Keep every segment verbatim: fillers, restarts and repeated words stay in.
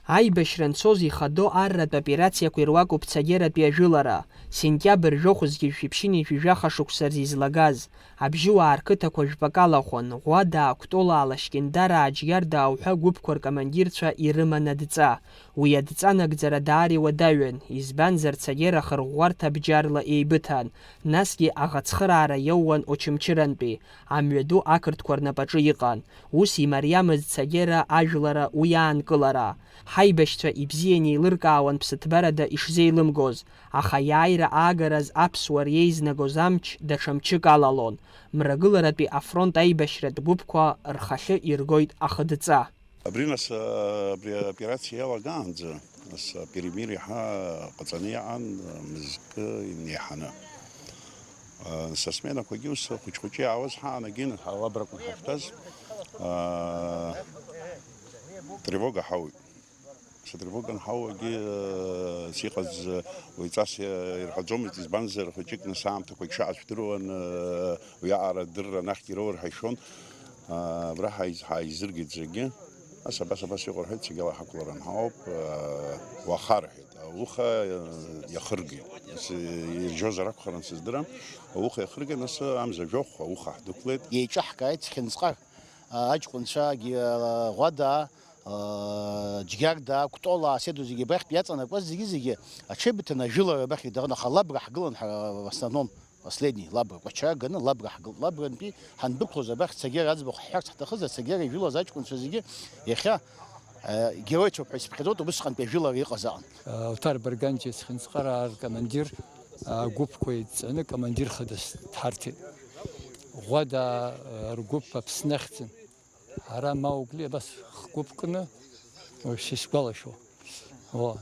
Аибашьра анцоз ихадоу арратә операциақәа ируакуп Цагератәи ажәылара, сентиабр жәохә зқьи жәшәи ԥшьынҩажәи жәаха шықәса рзы излагаз, абжьыуаа рқыҭақәа жәпакы алахәын, Ӷәадаа, Кәтолаа, Лашькьындараа, Џьгьардаа уҳәа гәыԥқәа ркомандирцәа ирыман адҵа. Уи адҵа нагӡара даара иуадаҩын, избанзар, Цагера ахырӷәӷәарҭа бџьарла еибыҭан, насгьы аӷацхыраара иоуан Очамчырантәи, амҩаду ақырҭқәа рнапаҿы иҟан. Ус имариамызт Цагера ажәлара уи аанкылара. Ҳаибашьцәа ибзианы еилыркаауан ԥсыҭбарада ишзеилымгоз, аха аиааира аагараз аԥсуаа реизнагоз амч даҽа мчык алалон. Мрагыларатәи афронт аибашьратә гәыԥқәа рхахьы иргоит ахыдҵа. Абри нас, абри аоперациа иалагаанӡа, нас аперемир иаҳа ҟаҵаны иаан, мызкы инеиҳаны. Са сменақәагьы ус хәыҷ-хәыҷы иаауаз ҳаанагеит, алабрақәа ҳахьтәаз, тревога ҳауит. Сытревоган ҳауагьы, э, сиҟаз, э, уаҩҵас, э, ирҳәаӡомызт, избанзар, хәыҷык нас аамҭақәагь шаҟа шәдыруан, э, уиаҟара адырра анахьгьы ироур ҳәа ишәон. Э, абра ҳаиз-, ҳааизыргеит зегьы. Ас абас, абас иҟоу рҳәеит, зегьы ала ҳақәларан ҳауп, э, уаха рҳәеит. Ауха, э, иахыргеит. Ас, э, иржьозар акәхарын сыздырам. Ауха иахыргеит, нас амза жәохә, ауха ҳдәықәлеит. Еиҿаҳкааит Цхьынҵҟа, а, аҷкәынцәагьы, а, Ӷәада, Џьгьарда, Кәтола, Аседу зегьы абрахьтә иаҵанакуаз зегьы-зегьы аҽеибыҭаны ажәылара абрахь идырын, аха Лабра ҳгылан ҳара, в основном, последний Лабра, Кәачара ганы Лабра ҳгылт. Лабрантәи ҳандәықәлоз абрахь Цагера аӡбахә ҳҳәарц ҳҭахызар, Цагера ижәылаз аҷкәынцәа зегьы иахьа, э, героицәоуп ҳәа исыԥхьаӡоит, убысҟантәи ажәылара иҟазаан. Алҭар Барганџьиа Цхьынҵҟараа ркомандир, агәыԥқәа еидҵаны командир хадас дҳарҭеит. Ӷәада, э, ргәыԥ Аԥсны ахьӡын. Ара Маугли абас хгәы ԥкны, уажә сисгәалашәо. О,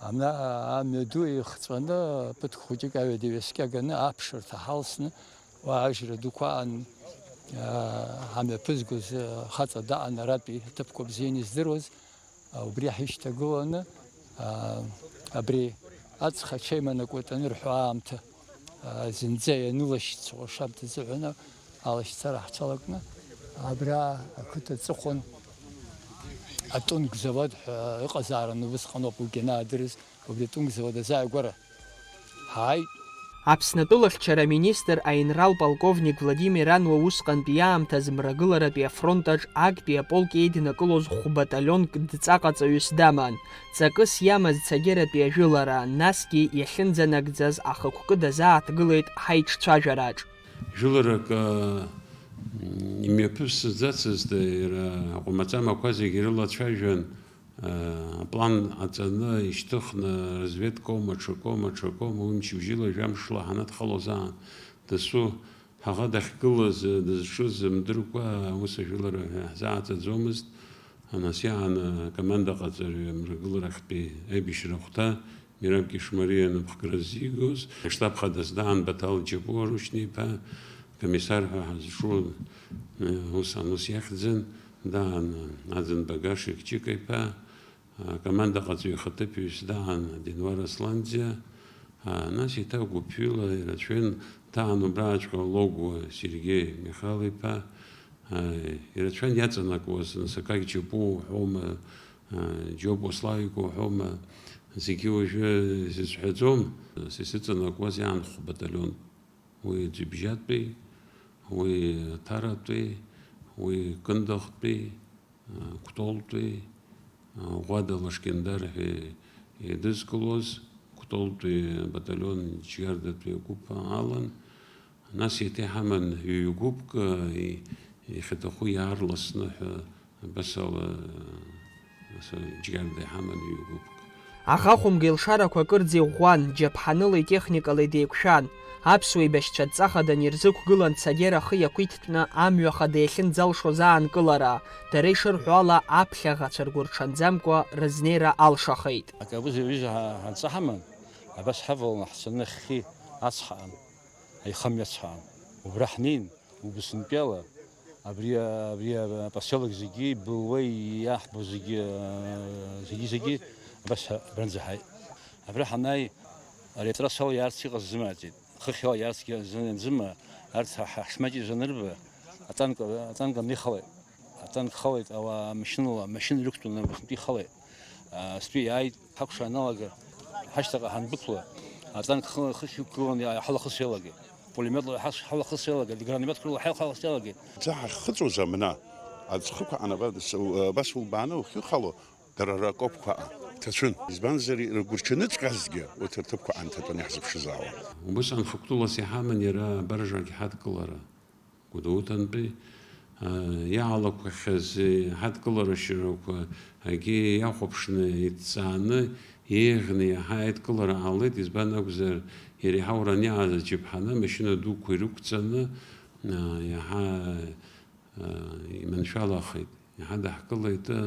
ана-, амҩаду ихҵәаны, ԥыҭк хәыҷык аҩада иҩаскьаганы, аԥшырҭа ҳалсны, уа ажра дуқәа аан, аа, ҳамҩаԥызгоз, хаҵа даан, аратәи аҭыԥқәа бзианы издыруаз, а, убри ҳишьҭагыланы, а, абри аҵх ачаиманак уатәаны рҳәо аамҭа, а, зынӡа ианылашьцо шаб дазыҳәаны алашьцара ҳцалакны, абра ақыҭа аҵыхәан атунк завод ҳәа ыҟазаарын, убысҟаноуп уигьы анаадырыз, убри атунк завод азааигәара ҳааит. Аԥсны атәылахьчара аминистр аинрал полковник Владимир Ануа усҟантәи иаамҭаз Мрагыларатәи афронтаҿ актәи аполк еиднакылоз хә-баталионк дҵаҟаҵаҩыс даман. Ҵакыс иамаз Цагератәи ажәылара, насгьы иахьынӡанагӡаз ахықәкы дазааҭгылеит ҳаиҿцәажәараҿ. Жәыларак, а, имҩаԥысӡацызт, иара аҟәмаҵамақәа зегьы ирылацәажәан, аплан аҵаны ишьҭыхны, разведкоума, ҽакоума, ҽакоума, уи мчыбжьыла, жәамшла ҳанадхалоз аан, дасу ҳаӷа дахьгылаз, дызҿыз мдыркәа, аус ажәылара ҳәа ҳзааӡаӡомызт. Нас иаан акомандаҟаҵаҩы Мрагыларахьтәи аибашьра ахәҭа Мираб Кьышмариа напхгара ззигоз, аштаб хадас даан Баҭал Џьапуа Рушьни-иԥа, комиссар ҳәа ҳазҿу, ус анус иахьӡын, даан Аӡын Багаши Кчика-иԥа, акомандаҟаҵаҩ ихаҭыԥҩыс даан Денвар Асланӡиа, нас еиҭа гәыԥҩыла ирацәаҩын, даан убраҵәҟьа Логәуа Сергеи Михал-иԥа, ирацәаҩын иаҵанакуаз, нас акагь Џьапуа уҳәома, Џьопуа Славик уҳәома, зегьы уажәы изызҳәаӡом, нас исыҵанакуаз иаанхо баталион. Уи Ӡҩыбжьатәи, уи Ҭаратәи, уи Кындыӷтәи, Кәтолтәи, Ӷәада Лашкьындар ҳәа еидызкылоз, Кәтолтәи абаталион Џьгьардатәи агәыԥ алан. Нас еиҭа иҳаман ҩ-, гәыԥк, и-, иахьаҭаху иаарласны ҳәа. Абас ала, ас Џьгьарда иҳаман ҩ-гәыԥк. Аха ахәымга илшарақәа акырӡа иӷәӷәан, џьаԥҳанылеи техникалеи деиқәшәан. Аԥсуа еибашьцәа адҵа хаданы ирзықәгылан Цагера ахы иақәиҭтәны амҩа хада иахьынӡалшоз аанкылара, дара ишырҳәо ала, аԥхьаҟацәа ргәырҽанӡамкәа рызнеира алшахеит. Акы абыза ҩыза ҳа-, ҳанҵа ҳаман, абас ҳаваланы ҳцаны хьхьи ацҳаан, аихамҩа ацҳаан. Убра ҳнеин, Убысынтәала абри, абри апоселок зегьы, былуеи иаҳбо зегьы, зегьы-зегьы абас абранӡа ҳааит. Абра ҳанааи, ари атрассала иаарц иҟаз зымааӡеит. Хыхьала иаарцгьы зы-, зыма, арҭ ҳа-, ҳа-, ҳсмаҷ изанырба, атанк, атанк анихалеит. Атанк халеит, ауаа машьынала, машьына ирықәтәаны абасынтәи ихалеит. Астәи иааит, ҳакәша аналага, ҳашьҭаҟа ҳандәықәла, атанк хы-, хыхь иқәгыланы иа-, ҳалахыс иалагеит. Пулемиотла ҳас-, ҳалахыс иалагеит, гранатқәа рыла ҳалахыс иалагеит. Ӡа ҳахьхыҵуаз амна, аӡхықәа анабас, абас улбааны ухьыхало, дара рокопқәа ҭацәын. Избанзар, ргәырҽаныҵәҟьазгьы урҭ рҭыԥқәа анҭатәаны иаҳзыԥшызаауан. Убысҟан хықәкылас иҳаман иара абаржәгьы ҳадкылара. Гәдоуҭантәи, а, иаалақәахьаз, е, ҳадкылара шьарақәа агьи иахәаԥшны, иҭҵааны, еиӷьны иаҳа аидкылара ҟалеит, избан акәзар, иреиҳау раниааз аџьаԥҳаны амашьына дуқәа ирықәҵаны, а, иаҳа, а, иманшәалахеит, иаҳа даҳкылеит, а,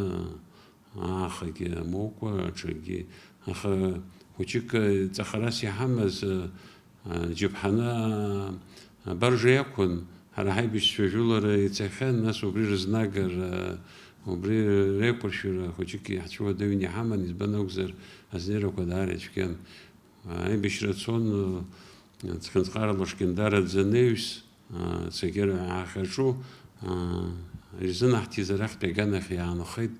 аахагьы амоукәа, аҽагьы. Аха хәыҷык ҵахарас иҳамаз, а, џьаԥҳаны, а, абаржа иақәын, ҳара ҳаибашьцәа жәылара ицахьан, нас убри рызнагара, убри реиқәыршәара хәыҷык иаҳцәуадаҩны иҳаман, избан акәзар, азнеирақәа даара ицәгьан. Аибашьра цон, а, цхьынҵҟарала Шкьындар аӡы анаҩс, а, цәагьара аахьаҿу, а, ирзынаҳҭиз арахьтә аганахь иаанхеит,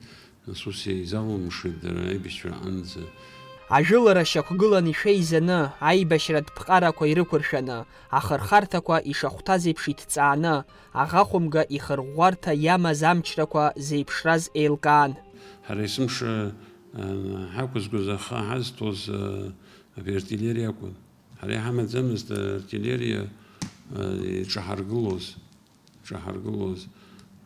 нас ус изалумшеит дара аибашьцәа рҟынӡа. Ажәылара шьақәгылан ишәеизаны, аибашьратә ԥҟарақәа ирықәыршәаны, ахырхарҭақәа ишахәҭаз еиԥш иҭҵааны, аӷа хәымга ихырӷәӷәарҭа иамаз амчрақәа зеиԥшраз еилкаан. Ҳара есымша, а, ҳақәызгоз ахы ҳазҭоз, а, абри артиллериа акәын. Ҳара иҳамаӡамызт артиллериа, а, иҿаҳаргылоз, иҿаҳаргылоз.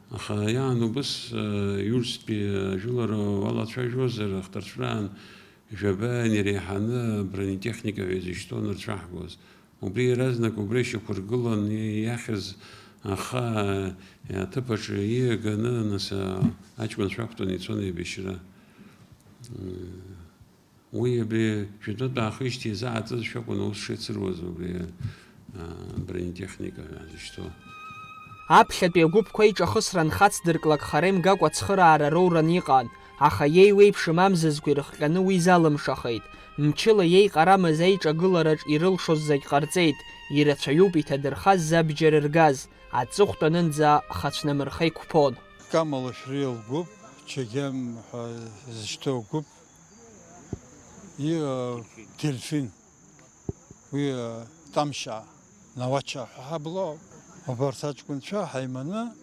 Аха иаан убыс, а, иҩртәи ажәылара уалацәажәозар, ахҭарцәраан жәаба иреиҳаны бронетехника ҳәа изышьҭоу анырцәаҳгоз. Убри иаразнак убра ишьақәыргылан иахьыз аха аҭыԥ аҿы ииаганы, нас, а, аҷкәынцәа ақәтәаны ицон аибашьра. Уи абри жәытәнатә аахижьҭеи изааӡазшәа акәын аус шеицыруаз убри, а, бронетехника ҳәа изышьҭоу. Аԥхьатәи агәыԥқәа аиҿахысра нхацдырклак хара имгакәа ацхыраара роуран иҟан, аха иеиуеиԥшым амзызқәа ирыхҟьаны уи залымшахеит. Мчыла иеиҟарамыз аиҿагылараҿ ирылшоз зегь ҟарҵеит, ирацәаҩуп иҭадырхаз забџьар ргаз, аҵыхәтәанынӡа хацәнамырха иқәԥон. Камала Шәрел лгәыԥ, Чегем ҳәа изышьҭоу агәыԥ, и, а, Дельфин, уи, а, Тамшьаа, Науачаа ҳәа ҳаблоуп. Убарҭ аҷкәынцәа ҳаиманы,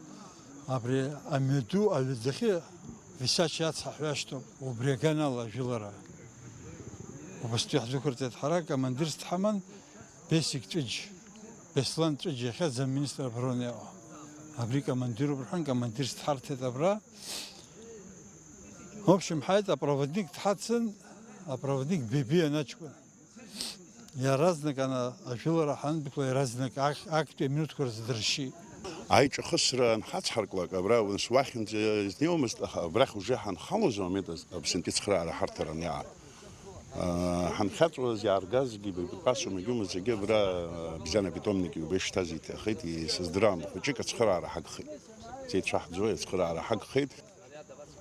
абри амҩаду аҩаӡахьы Висачи ацҳа ҳҩашьҭоуп, убри аганала ажәылара. Убыстәи ҳдәықәырҵеит ҳара, командирс дҳаман, Бесик Ҵәыџь, Беслан Ҵәыџь, иахьа замминистр обороны иҟоу. Абри командируп рҳәан, командирс дҳарҭеит абра. В общем, ҳаит, апроводник дҳацын, апроводник Бебиа анаҷкәын. Иаразнак ана ажәылара ҳандәықәла, иаразнак ахь-, актәи аминуҭқәа рзы дыршьит. Аиҿахысра анҳацҳарклак, абра, нас, уахьынӡа изнеиуамызт, аха абрахь уже ҳанхалоз амомент азы Аԥсынтәи ацхыраара ҳарҭараны иаан. Аа, ҳанхьаҵуаз иааргазгьы, боеприпасу магьумазгьы абра, а, бизанапитомник иубеишьҭаз иҭахеит, исыздырам, хәыҷык ацхыраара ҳагхеит. Ицеицәаҳӡои ацхыраара ҳагхеит.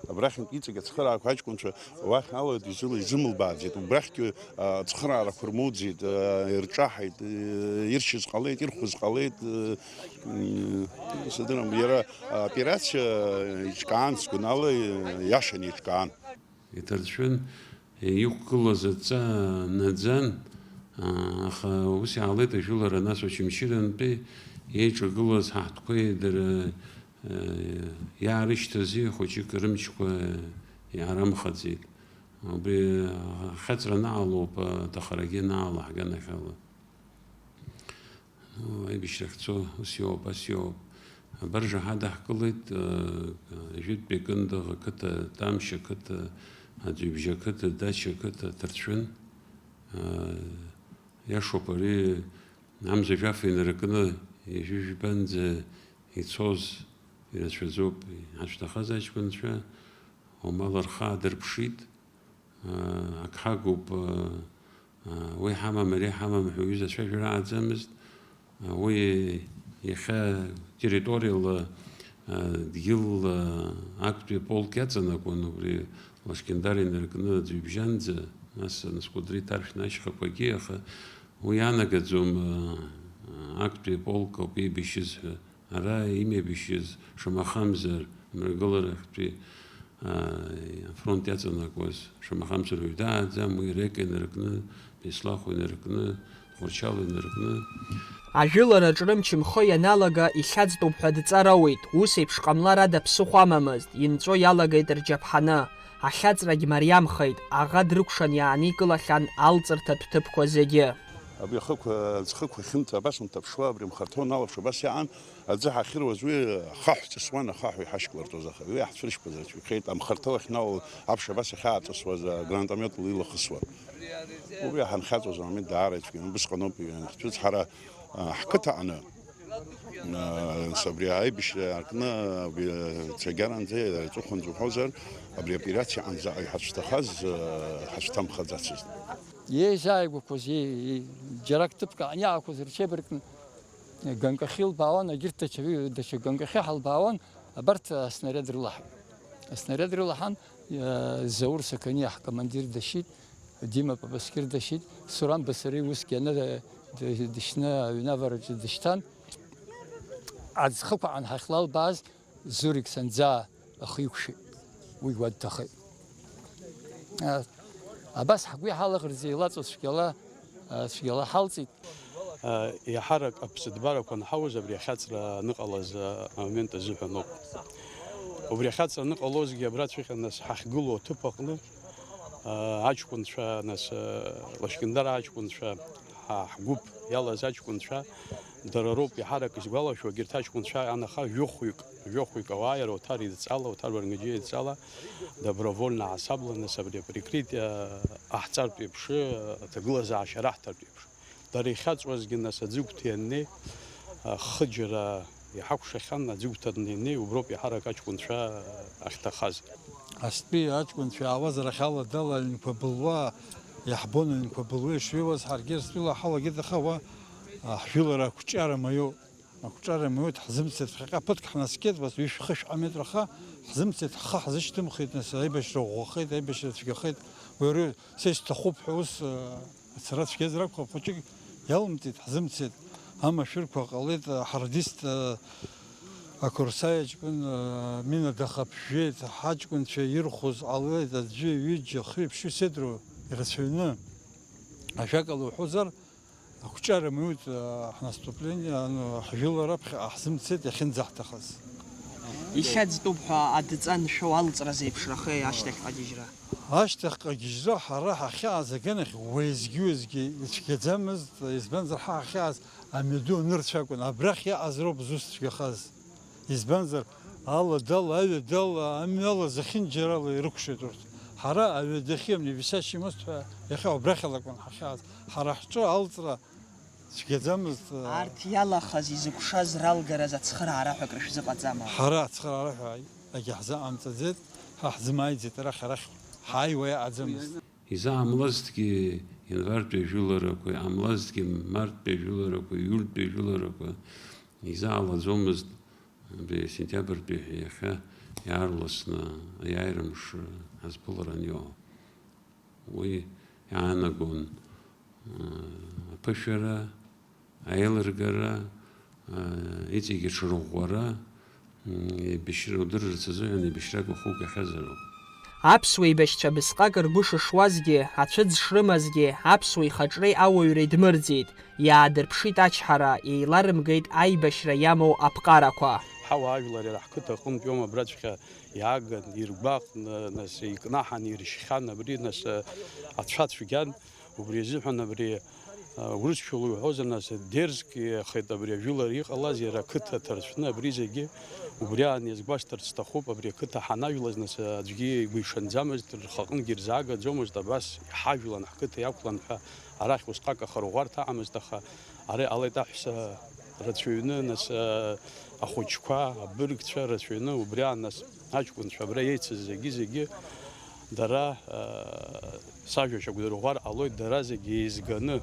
Абрахьынтә иҵегь ацхыраақәа аҷкәынцәа уахь ала дызыла изымылбааӡеит. Убрахьгьы, а, ацхыраарақәа рмоуӡеит, а, ирҿаҳаит, э, иршьыз ҟалеит, ирхәыз ҟалеит, э, м, сыздырам, иара аоперациа иҿкаан, сгәанала, иашан иҿкаан. Иҭарцәын, иқәгылаз адҵа наӡан, аха ус иаалеит ажәылара, нас Очамчырантәи еиҿагылаз ҳаҳҭқәеи дара, иаарышьҭази хәыҷык рымчқәа иаарамхаӡеит. Убри ахьаҵра анаалоуп, аҭахарагьы анаала ҳганахьала. Ну, аибашьра ахьцо ус иоуп, ас иоуп. Абаржа ҳадаҳкылеит, э, Жәытәтәи Кындыӷ ақыҭа, Тамшь ақыҭа, Аӡҩыбжьа ақыҭа, Дача ақыҭа, Ҭарцәын. Э, иашоуп, ари амза жәаф инаркны ҩажәи жәбанӡа ицоз ирацәаӡоуп, иҳашәҭахаз аҷкәынцәа, умал рхы аадырԥшит. Ак ҳагуп, уи ҳамам, ари ҳамам ҳәа уаҩы изацәажәар ааӡамызт. Уи Иахьа территориала, а, дгьылла актәи аполк иаҵанакуан, убри Лашкьындар инаркны аӡҩыбжьанӡа, нас, нас Кәыдры иҭаршәны ашьхақәагьы, аха уи иаанагаӡом, а, актәи аполк ауп еибашьыз ҳәа. Ара имеибашьыз, шамахамзар, амрагыларахьтәи, а, афронт иаҵанакуаз, шамахамзар, уаҩ дааӡам, уи Река инаркны, Беслахәа инаркны, Тҟәарчал инаркны. Ажәылараҿ рымч-мхы ианалага ихьаҵтәуп ҳәа дҵароуеит, ус еиԥш ҟамлар ада ԥсыхәа амамызт, инҵәо иалагеит рџьаԥҳаны. Ахьаҵрагь мариамхеит, аӷа дрыкәшан иааникылахьан алҵырҭатә ҭыԥқәа зегьы. Абри ахықә, аӡхықә ахьынҭа абас унҭаԥшуа, абри амхарҭа уналаԥш, абас иаан, аӡы ҳахьыруаз уи ахаҳә ҵысуан, ахаҳә иҳашьклартәыз, аха уи иаҳцәыршьқәаз рацәаҩхеит, амхарҭа уахьналоу аԥш абас иахьааҵысуаз агранатометла илахысуан. Убри ҳанхьаҵуаз амомент даара ицәгьан, убысҟаноуп ианҳцәыӡ ҳара, а, ҳқыҭа аҟны, а, с-, абри аибашьра аҟны, абри, а, цәагьаранӡа, аҵыхәанӡа уҳәозар, абри аоперациа аҟынӡа ҳашәҭахаз, а, ҳашәҭамхаӡацызт. Иеизааигәақәоз, иеи-, иеи-, џьарак ҭыԥк аҟны иаақәыз рҽеибаркны, ганкахьы илбаауан, егьырҭ даҽа, даҽа ганкахьы ҳалбаауан, абарҭ аснаряд рылаҳаит. Аснаряд рылаҳан, иа-, Заур Сақаниа ҳкомандир дашьит, Дима Папаскир дашьит, Суран Басари усгьы аны, д-, дышьны аҩны авараҿы дышьҭан. Аӡхықәаҟан ҳахьлалбааз, Зурик Санӡаа ахы иқәшәеит, уи уа дҭахеит. А, абас ҳгәы иҳалаӷырӡ еилаҵәо цәгьала, а, цәгьала ҳалҵит. А, еиҳарак аԥсыҭбарақәа анҳауз абри ахьаҵра аныҟалаз, а, амомент азыҳәаноуп. Убри ахьаҵра аныҟалозгьы абра цәыхьа нас ҳахьгылоу аҭыԥ аҟны, а, аҷкәынцәа, нас, а, Лашкьындар аҷкәынцәа, ҳа, ҳгәыԥ иалаз аҷкәынцәа, дара роуп еиҳарак изгәалашәо, егьырҭ аҷкәынцәа анаха жәохәҩык, жәохәҩык ауаа иара Оҭар идҵала, Оҭар Бармаџьиа идҵала, добровольно ҳасабла, нас абри априкрытие ҟаҳҵартә еиԥш, аҭагылазаашьа раҳҭартә еиԥш. Дара ихьаҵуазгьы, нас аӡыгәҭа ианнеи, хыџьара иҳакәшахьан, аӡыгәҭа даннеи, уброуп еиҳарак аҷкәынцәа ахьҭахаз. Астәи аҷкәынцәа иаауаз рахь ала дала аҩнқәа былуа, иаҳбон аҩнқәа былуа ишҩеиуаз, ҳаргьы астәи ла ҳалагеит, аха уа, а, ҳжәылара ақәҿиара маиоуп. Ақәҿиара маиоуит, ҳзымцеит, ԥхьаҟа ԥыҭк ҳнаскьеит, уа ҩышәи хышә метраха ҳзымцеит, ҳхы ҳзышьҭымхит, нас аибашьра ӷәӷәахеит, аибашьра цәгьахеит, уи ры-, са исҭахуп ҳәа ус, а, ацара цәгьазар акәхап, хәыҷык иалымҵит, ҳзымцеит, амашәырқәа ҟалеит, а, ҳардист, а, Ақырсаи аҷкәын, а, мина дахаԥжәеит, ҳаҷкәынцәа ирхәыз ҟалеит, аӡәы, ҩыџьа, хҩы, ԥшьҩы седроу ирацәаҩны. Ажәакала уҳәозар, ақәҿиара маиуит, а, ҳнаступление, ан-, ҳжәылара ԥхьаҟа ҳзымцеит иахьынӡаҳҭахыз. Ихьаҵтәуп ҳәа адҵа аншәо алҵра зеиԥшрахеи ашьҭахьҟа гьежьра? Ашьҭахьҟа гьежьра ҳара ҳахьааз аганахь уеизгьы-уеизгьы ицәгьаӡамызт, избанзар ҳа ҳахьааз амҩаду анырцә акәын, абрахь иаҟаз роуп зус цәгьахаз. Избанзар, аладала, аҩадала, амҩала зехьынџьарала ирыкәшеит урҭ. Ҳара аҩадахьы амневисящий мост ҳәа иахьа убрахь алакәын ҳахьааз. Ҳара ҳҿы алҵра цәгьаӡамызт. Арҭ иалахаз, изықәшаз ралгараз ацхыраара ҳәа акры шәзыҟаҵама? Ҳара ацхыраара ҳәа агьаҳзыҟамҵаӡеит, ҳа ҳзымааиӡеит арахь, арахь ҳааиуа иаҟаӡамызт. Изаамлазҭгьы январтәи ажәыларақәа, иҟамлазҭгьы марттәи ажәыларақәа, иультәи ажәыларақәа изаалаӡомызт. Абри асентиабртәи иахьа иаарласны аиааира мшы ҳазԥыларан иҟоу. Уи иаанагон, ы, аԥышәара, аилыргара, ы, иҵегьы аҽырӷәӷәара, м, еибашьра удырырц азыҳәан еибашьрак ухугахьазароуп. Аԥсуа еибашьцәа абысҟак ргәы шышуазгьы, ацәыӡ шрымазгьы, аԥсуа ихаҿреи ауаҩреи дмырӡит, иаадырԥшит ачҳара, еиларымгеит аибашьра иамоу аԥҟарақәа. Ҳауаажәлар иара ҳқыҭа аҟынтә иоума абраҵәҟьа иааган, иргәаҟны, нас икнаҳан иршьхьан, абри, нас, ацәа цәгьан. Убри азыҳәан абри, а, урысшәала уҳәозар, нас, дерзк иахеит абри ажәылара иҟалаз, иара ақыҭа ҭарцәны абри зегьы убри аан иазгәасҭарц сҭахуп, абри ақыҭа ҳанажәлаз, нас, аӡәгьы игәишанӡамызт, рхаҟынгьы ирзаагаӡомызт, абас иҳажәлан, ҳқыҭа иақәлан ҳәа арахь усҟак ахырӷәӷәарҭа аҟамызт, аха ара иҟалеит аҳәса рацәаҩны, нас, а, ахәыҷқәа, абыргцәа рацәаҩны, убри аан, нас, аҷкәынцәа абра еицыз зегьы-зегьы дара, а, сажәа шьақәдырӷәӷәар ҟалоит, дара зегьы еизганы,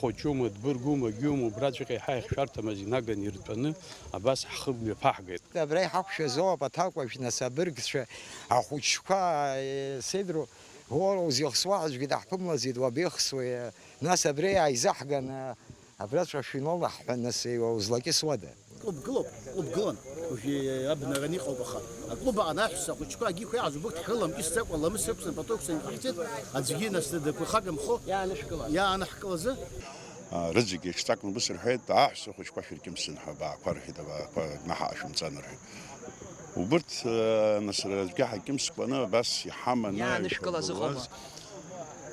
Хәыҷума, дбыргума, гьиума, убраҵәҟьа еиҳа ихьшәарҭамыз инаганы иртәаны, абас ҳхы мҩаԥаҳгеит. Абра иҳақәшәазоуп аҭакәажә, нас, абыргцәа, ахәыҷқәа, э, сеидру, уара узихсуа аӡәгьы даҳԥымлаӡеит, уабихсуеи? Нас абра иааизаҳган, э, абраҵәҟьа шәинолаҳҳәа, нас, еиуа узлакьысуада? Клуб гылоуп, клуб гылан. Уажәы абнараны иҟоуп, аха аклуб аҟны аҳәса ахәыҷқәа агьиқәа иааз убырҭ ҳрыламкьысӡакәа ламыс ықәцан, пату ықәцан иҟаҳҵеит, аӡәгьы нас дақәа ихагамхо иааныҳәкылан. Иааныҳкылазы. А, рыӡәгьы ҽҵакны убыс рҳәеит, аҳәса ахәыҷқәа шәыркьымсын ҳәа, абаақәа рҳәеит, абаақәа, днаҳа шәымҵан рҳәеит. Убырҭ, а, нас, аӡәгьы ҳакьымскәаны абас иҳаманы иаанышәкылаз ишәыргылаз ыҟоума?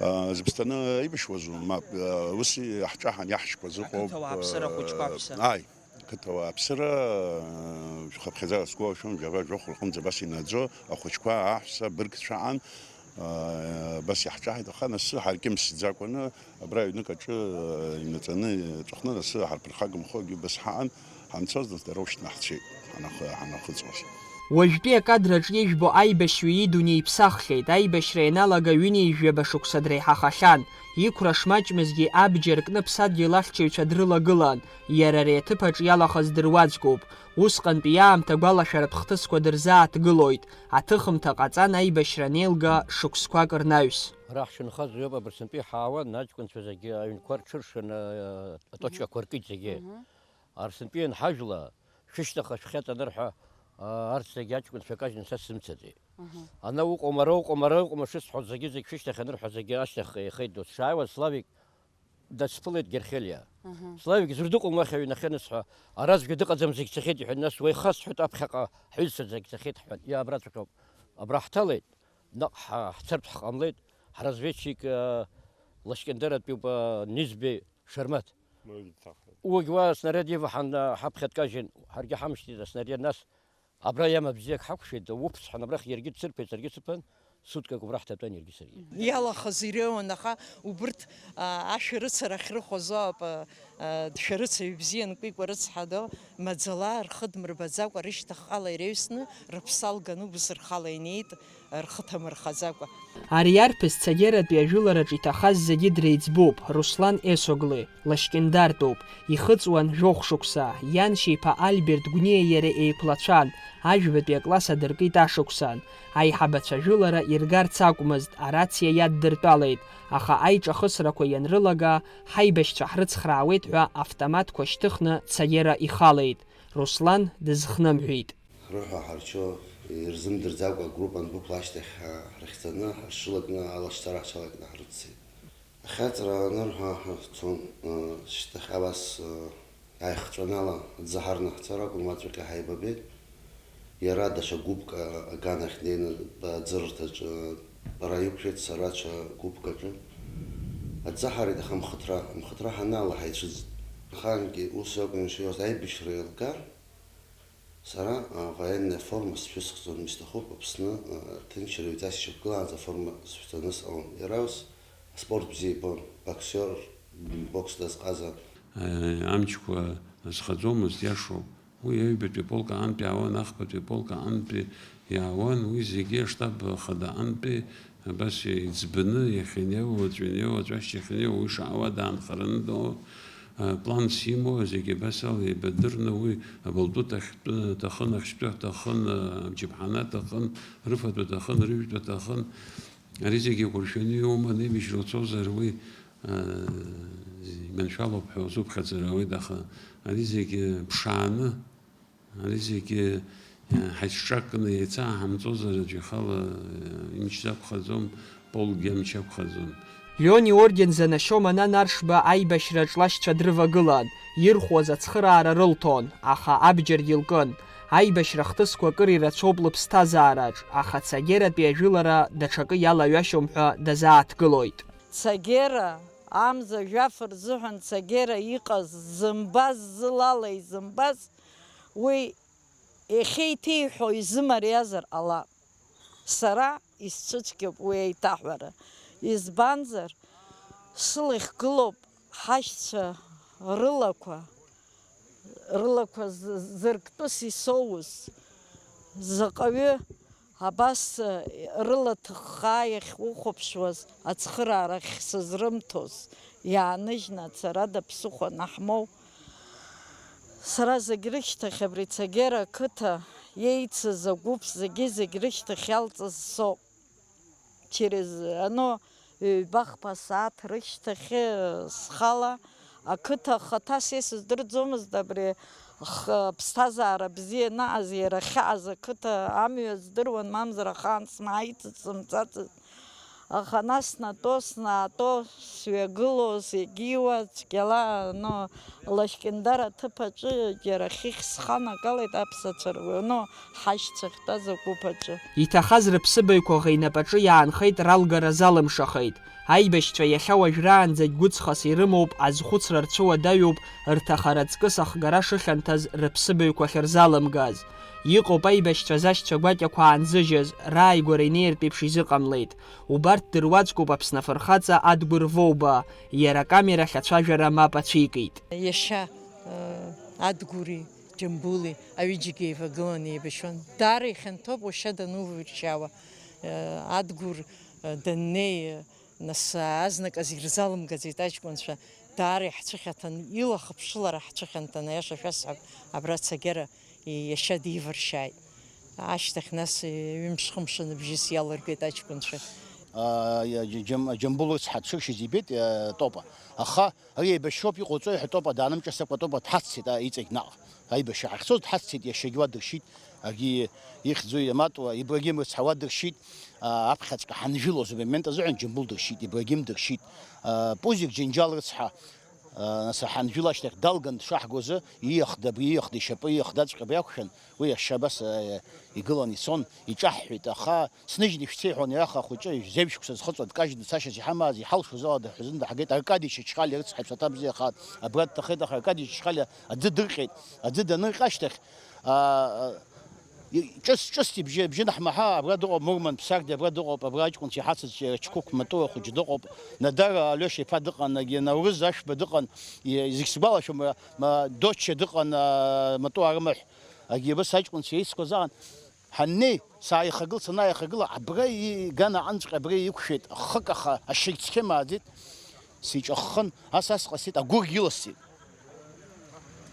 А, зыԥсҭаны аибашьуазу? Мап, а, ус иаҳҿаҳан иаҳшьқәаз ыҟоуп. Ақыҭауааԥсыра хәыҷқәа, а, аҳәса. Ааи. Ақыҭауааԥсыра, э, хыԥхьаӡа сгәалашәом, жәаба жәохә рҟынӡа абас инаӡо, ахәыҷқәа, аҳәса, абыргцәа аан, э, абас иаҳҿаҳаит, аха нас ҳаркьымсӡакәаны абра аҩнык аҿы, э, инаҵаны иҵәахны, нас ҳарԥырхагамхогьы убас ҳаан, ҳанцоз, нас дара ушьҭны ҳцеит, ҳанахы-, ҳанахыҵуаз. Уажәтәи акадраҿ ижәбо аибашьҩы идунеи иԥсаххьеит, аибашьра ианалага ҩынҩажәаба шықәса дреиҳахахьан. Иқәра шмаҷмызгьы абџьар кны ԥсадгьыл ахьчаҩцәа дрылагылан, иара ари аҭыԥ аҿы иалахаз дыруаӡәкуп. Усҟантәи иаамҭа гәалашәаратә хҭысқәа дырзааҭгылоит, аҭыхымҭа ҟаҵан аибашьра анеилга шықәсқәак рнаҩс. Ҳара ҳшынхаз уиоуп, абырсынтәи ҳаауан, аҷкәынцәа зегьы аҩнқәа рҽыршаны, аточкақәа ркит зегьы. Мгм. Арсынтәи ианҳажәла, шәышьҭахь шәхьаҵанырҳәа, арҭ зегьы аҷкәынцәа кажьны са сзымцаӡеит. Мгм. Ана уҟоума, ара уҟоума, ара уҟоума шысҳәоз зегьы, зегь шәышьҭахь анырҳәа, зегьы ашьҭахь ихеит, досшааиуаз Славик дысԥылеит Герхелиа. Мгм. Славик зырдыҟоума уахь аҩнахьы анысҳәа, ара аӡәгьы дыҟаӡам, зегь цахьеит, иҳәан, нас уеиха сҳәеит, аԥхьаҟа ҳҩызцәа зегь цахьеит ҳҳәан, иа, абраҵәҟьоуп, абра ҳҭалеит, наҟ ҳа-, ҳцартә ҳҟамлеит, ҳразведчик, а, Лашькьындаратәиуп, а, Низбеи Шармаҭ. Уигь уа аснаряд иваҳан, а, ҳаԥхьа дкажьын, ҳаргьы ҳамшьҭит аснаряд, нас абра иама бзиак ҳакәшеит, уԥс ҳәан абрахь иаргьы дсырԥеит, саргьы сыԥан, суткак убра ҳҭатәан иаргьы саргьы. Иалахаз иреиуан, аха убырҭ, а, ашәарыцара ахьрыхәоз ауп, а, а, дшәарыцаҩ бзиан Кәикәа рыцҳа ду, маӡала рхы дмырбаӡакәа рышьҭахьҟала иреҩсны, рыԥсалганы убыс рхала инеит. Рхы ҭамырхаӡакәа. Ари арԥыс Цагьаратәи ажәылараҿ иҭахаз зегьы дреиҵбуп, Руслан Есоглы, Лашькьындартәуп, ихыҵуан жәохә шықәса, ианшьа иԥа Альберт Гәниеи иареи еиқәлацәан, ажәбатәи акласс адыркит ашықәсан. Аиҳабацәа ажәылара иргарц акәмызт, арациа иаддыртәалеит, аха аиҿахысрақәа ианрылага, ҳаибашьцәа ҳрыцхраауеит ҳәа автоматқәа шьҭыхны Цагьара ихалеит. Руслан дызхнымҳәит. Ҳрыҳәа ҳарчо, ирзымдырӡакәа агруппа андәықәла ашьҭахь ҳа-, ҳрыхьӡаны, ҳаршылакны, алашьцара ҳҽалакны ҳрыццеит. Ахьаҵра анырҳәа ҳцон, ы, шьҭахьҟа абас, ы, аихҵәанала аӡы ҳарны ҳцар акәын, уаҵәҟьа ҳаибабеит. Иара даҽа гәыԥк, ы, аганахь днеины, аӡырырҭаҿы, ы, ара иқәшәеит, сара ҽа гәыԥк аҿы. Аӡы ҳарит, аха амхыҭра, амхыҭра ҳанаала ҳаицәыӡит. Ахаангьы ус акәын ишиҳәоз, аибашьра еилгар, сара, а, военная форма сшәысхӡом, исҭахуп Аԥсны, а, ҭынчреи ҩҵас ишьақәгылаанӡа аформа сшәҵаны сҟалон. Иара ус аспорт бзиа ибон, боксиор, м, бокс дазҟазан. Э, амчқәа азхаӡомызт, иашоуп. Уи аҩбатәи аполк аҟынтәи иаауан, ахԥатәи аполк аҟынтәи иаауан, уи зегьы аштаб хада аҟынтәи Абас иӡбаны иахьынеиуа, уаҵәы инеиуа, уаҵәашьҭахь инеиуа, уи шаауа даанхараны дыҟоуп. А, планс имоу зегьы абас ала еибадырны, уи абылтәы дахьтәы аҭахын, ахьтәы аҭахын, а, абџьаԥҳаны аҭахын, рыфатә аҭахын, рыжәтә аҭахын. Ари зегьы еиқәыршәаны иуман, аибашьра уцозар, уи, а, иманшәалоуп ҳәа узуԥхьаӡар ауеит, аха ари зегьы ԥшааны, Ари зегьы, э, ҳаиҿҿакны еицааҳамҵозар, аӡә ихала, э, имч акәхаӡом, полкгьы амч акәхаӡом. Леон иорден занашьо Манан Аршба аибашьраҿ лашьцәа дрывагылан, ирхәоз ацхыраара рылҭон, аха абџьаргьы лкын. Аибашьра хҭысқәа акыр ирацәоуп лыԥсҭазаараҿ, аха Цагератәи ажәылара даҽакы иалаҩашьом ҳәа дазааҭгылоит. Цагера амза жәаф рзыҳәан Цагера иҟаз зымбаз, зылала изымбаз, Уи иахьеиҭеиҳәо изымариазар ҟалап. Сара исцәыцәгьоуп уи аиҭаҳәара. Избанзар, сылахь гылоуп ҳашьцәа рылақәа, рылақәа з-, зырктәыс исоуз. Заҟаҩы Абас, э, рыла ҭыххаа иахьухәаԥшуаз ацхыраара ахьсызрымҭоз, иааныжьны ацарада ԥсыхәа анаҳмоу, сара зегь рышьҭахь абри Цагера ақыҭа иеицыз агәыԥ зегьы-зегь рышьҭахь иалҵыз соуп. Через, оно, ҩбахԥа сааҭ рышьҭахьы схала ақыҭа ахаҭа са исыздырӡомызт, абри х-, ԥсҭазаара бзиа анаҟаз, иара ахьаҟаз ақыҭа амҩа здыруан, мамзар ахаан смааицызт, сымцацызт. Аха нас снатәо, снаатәо, сҩагыло, сегьиуа, цәгьала, оно, Лашькьындар аҭыԥ аҿы џьара хыхь сханагалеит аԥсацәа руаҩы, ну, ҳашьцәа ахьтәаз агәыԥ аҿы. Иҭахаз рыԥсыбаҩқәа ӷа инапаҿы иаанхеит, ралгара залымшахеит. Аибашьцәа иахьа уажәраанӡагь гәыҵхас ирымоуп, азхәыцра рцәыуадаҩуп, рҭахара аҵкыс ахгара шыхьанҭаз рыԥсыбаҩқәа ахьырзалымгаз. Иҟоуп аибашьцәа зашьцәа гәакьақәа аанзыжьыз, рааигәара инеиртә еиԥш изыҟамлеит. Убарҭ дыруаӡәкуп Аԥсны афырхаҵа Адгәыр Воуба, иара акамерахь ацәажәара мап ацәикит. Иашьа, э, Адгәыри Џьамбули аҩыџьагьы еивагыланы еибашьуан. Даара ихьанҭоуп уашьа данувыршьаауа, э, Адгәыр, э, даннеи, э, нас, азныказ ирзалымгаӡеит аҷкәынцәа, даара иаҳцәыхьанҭан, илахыԥшылара ҳцәыхьанҭан, аиаша шәасҳәап, абра Цагера иашьа дивыршьааит. Ашьҭахь нас ҩымш-хымш ныбжьыс иалыргеит аҷкәынцәа. А, иа-, џьам-, Џьамбул рыцҳа дшыршьыз ибеит, а, Топа. Аха ари еибашьроуп иҟоуҵои ҳәа Топа даанымҿасакәа, Топа дҳаццеит, а, иҵегь наҟ. Аибашьра ҳахьцоз дҳаццеит, иашьагьы уа дыршьит, агьи ихьӡу иаматуа, Ибрагим рыцҳа уа дыршьит, а, аԥхьаҵәҟьа ҳанжәылоз, абри амомент азыҳәан Џьамбул дыршьит, Ибрагим дыршьит, а, Пузик Џьынџьал рыцҳа, а, нас ҳанжәыл ашьҭахь далган дшаҳгоз, ииахда, абри ииахда ишьапы, ииахдаҵәҟьа абри акәшан, уи ашьа абас, а, игылан ицон, иҿаҳҳәеит, аха сныжьны ишәцеи ҳәа уанаҩаха ахәыҷы, жәзеиԥшь шықәса зхыҵуа дкажьны дцашьас иҳамааз, иҳалшоз ала даҳәазын даҳгеит, Аркади Чачхалиа рыцҳа иԥсаҭа бзиахааит, абра дҭахеит, аха Аркади Чачхалиа аӡы дырҟьеит, аӡы данырҟьа ашьҭахь, а, а, и-, ҿыц, ҿыц ибжьы, ибжьы наҳмаҳа, абра дыҟоуп Мурман Ԥсарди, абра дыҟоуп, абра аҷкәынцәа иҳацыз Чқьқәықә Матуа хәыҷы дыҟоуп, Нодара Алиоша иԥа дыҟан, егьи Наурыз Ашәба дыҟан, и-, зегь сгәалашәом, ма, Дочча дыҟан, а, Матуа арымаҳә, егьи абас аҷкәынцәа еицқәаз аан, ҳаннеи, сааихагылт, санааихагыла, абра иган аҟынҵәҟьа абра иқәшәеит, хык аха ашьыгь цқьа имааӡеит. Сиҿаххын, ас-ас ҟасҵеит, агәыргь иласҵеит.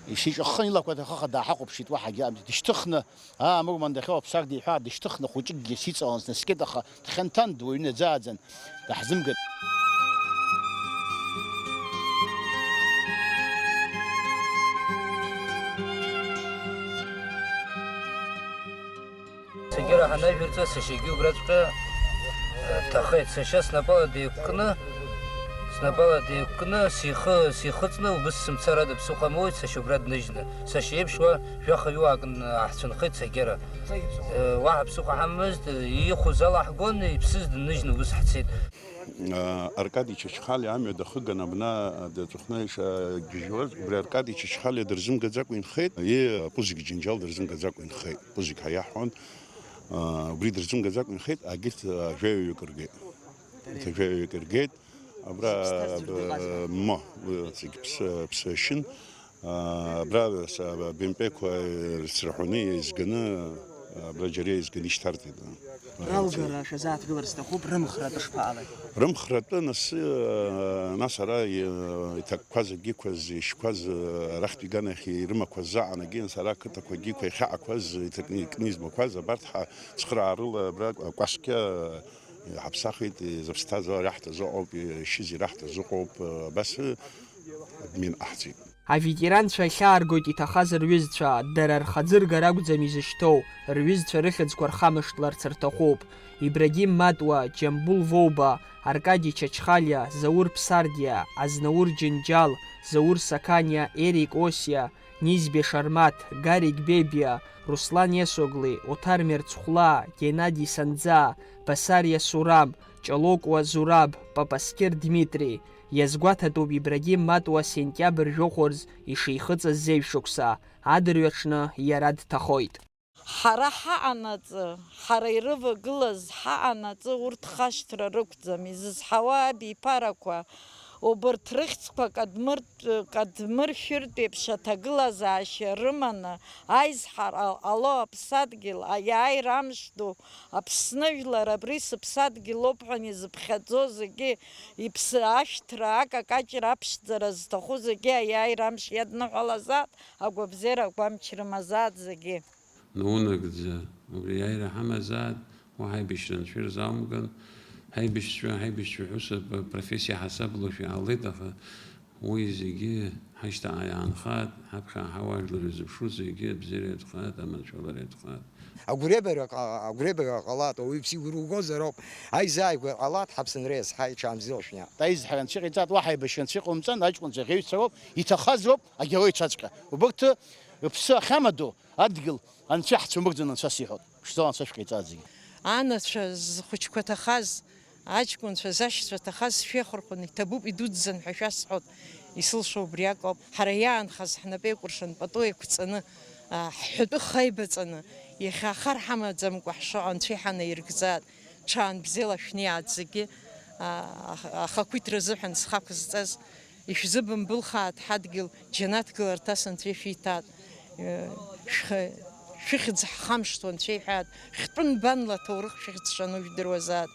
Исиҿаххын, илақәа ҭахаха дааҳахәаԥшит, уаҳагьы аамҭа. Дышьҭыхны, аа, Мурман дахьыҟоу Аԥсар диҳәа, дышьҭыхны хәыҷыкгьы сиҵалан, снаскьеит, аха дхьанҭан, дуаҩны дзааӡан, даҳзымгеит. Цәгьара ҳанажәырҵа, сашьагьы убраҵәҟьа, э, дҭахеит. Сашьа снапала деиқәкны, снапала деиқәкны, сихы, сихыҵны, убыс сымцар ада ԥсыхәа амоуит, сашьа убра дныжьны. Сашьа иеиԥш уа жәаха-ҩуаак н-, ҳцәынхеит Цагьара. Э, уаҳа ԥсыхәа ҳамамызт, ихәыз ала ҳгон, иԥсыз дынныжьны убыс ҳцеит. Аркади Чачхалиа амҩа дахыган абна даҵәахны ишгьежьуаз, убри Аркади Чачхалиа дырзымгаӡакәа инхеит, и Пузик Џьынџьал дырзымгаӡакәа инхеит. Пузик ҳәа иаҳҳәон, а, убри дырзымгаӡакәа инхеит, агьырҭ, а, жәаҩаҩык ргеит. Урҭ жәаҩаҩык ргеит. Абра, зегь ԥсҭазаҩ дыҟазар? Ма, зегь ԥсы, ԥсы ашьын. А, абра са-, бемпеқәа рцраҳәаны еизганы, абра џьара еизганы ишьҭарҵеит. Ралгара шәазааҭгылар сҭахуп, рымхратәы шԥаҟалеи? Рымхратәы анасы, а, нас ара, и-, иҭакқәаз, агьиқәаз, ишьқәаз, а, арахьтә иганахь ирымақәаз заҟанагьы, нас ара ақыҭақәа, агьиқәа иахьаҟақәаз, иҭакны икны измақәаз, абарҭ ҳа цхыраарыла абра акәасқьа, а, иҳаԥсахит, изыԥсҭазаара иаҳҭаз ыҟоуп, ишьыз ираҳҭаз ыҟоуп, а, абас, а, админ ҟаҳҵеит. Аветеранцәа ахьааргоит иҭахаз рҩызцәа, дара рхаӡыргара акәӡам изышьҭоу, рҩызцәа рыхьӡқәа рхамышҭларц рҭахуп. Ибрагим Матуа, Џьамбул Воуба, Аркади Чачхалиа, Заур Ԥсардиа, Азнаур Џьынџьал, Заур Сақаниа, Ерик Осиа, Низбе Шармаҭ, Гарик Бебиа, Руслан Есоглы, Оҭар Мерцхәлаа, Геннади Санӡаа, Басариа Сурам, Ҷалокуа Зураб, Папасқьыр Дмитри. Иазгәаҭатәуп Ибрагим Матуа сентиабр жәохә рзы ишихыҵыз зеижәшықәса, адырҩаҽны иара дҭахоит. Ҳара ҳаҟанаҵы, ҳара ирывагылаз ҳаҟанаҵы, урҭ хашҭра рықәӡам, изызҳауа абиԥарақәа, Убырҭ рыхьӡқәа кадмыртә-, кадмыршәыртә еиԥш аҭагылазаашьа рыманы, аизҳара ҟало аԥсадгьыл, аиааира амш ду, Аԥсны жәлар абри сыԥсадгьылоуп ҳәа изыԥхьаӡо зегьы, иԥсы ашәҭра, акакаҷра, аԥшӡара зҭаху зегьы аиааира амш иадныҳәалазаап, агәабзиара агәамч рымазаап зегьы. Наунагӡа, убри аиааира ҳамазааит, уа ҳаибашьра анцәа ирзаумган, ҳаибашьцәа, ҳаибашьцәа ҳәа ус апрофессиа ҳасаблашәа иҟалеит, аха уи зегьы ҳашьҭахьҟа иаанхааит, ҳаԥхьаҟа ҳауаажәлар ирзыԥшу зегьы абзиара иатәхааит, аманшәалара иатәхааит. Агәырҩабара ҟа-, агәырҩабара ҟалааит, ауаҩы иԥсы игәырӷәӷәозар ауп, аизааигәара ҟалааит, ҳаԥсынра иазҳаит, ҽаанбзиала шәниа. Аизҳара анцәа иҟаиҵааит, уаҳа еибашьра анцәа иҟоумҵан, аҷкәынцәа ӷьеҩцәа роуп, иҭахаз роуп, агерой цәаҵәҟьа. Убырҭ рыԥсы ахьамадоу адгьыл анцәа иаҳцәымыӷӡоит, анцәа сиҳәоит. Ԥшӡала анцәа шәҟаиҵааит зегьы. Анацәа зхәыҷқәа ҭахаз, аҷкәынцәа зашьцәа ҭахаз шәеихырхәаны иҭабуп, идуӡӡан ҳәа шәасҳәоит, исылшо убриак ауп. Ҳара иаанхаз ҳнапы еикәыршан пату еиқәҵаны, а, ҳҳәатәы хаибаҵаны, иахьа ахар ҳамаӡамкәа ҳшыҟоу анцәа иҳанаиргӡааит. Ҽаанбзиала шәниааит зегьы, а, ах-, ахақәиҭра азыҳәан зхы ақәызҵаз. Ишәзыбымбылхааит ҳадгьыл, џьанаҭ гыларҭас анцәа ишәиҭааит. Шәх-, шәыхьӡ ҳхамышҭуа анцәа иҳәааит, хьтәы нбанла аҭоурых шәыхьӡ шану жәдыруазааит.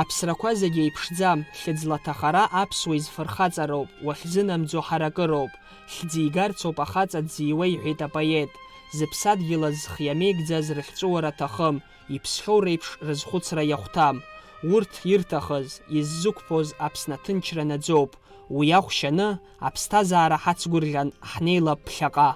Аԥсрақәа зегьы еиԥшӡам, хьыӡла аҭахара аԥсуа изфырхаҵароуп, уахьзынамӡо ҳаракыроуп. Хьӡ игарцоуп ахаҵа дзиуа, иҳәеит апоет. Зыԥсадгьыл азы зхы иамеигӡаз рыхьҵәыуара аҭахым, иԥсхьоу реиԥш рызхәыцра иахәҭам. Урҭ ирҭахыз, иззықәԥоз Аԥсны аҭынчра наӡоуп. Уи ахә шьаны, аԥсҭазаара ҳацгәырӷьан ҳнеилап ԥхьаҟа.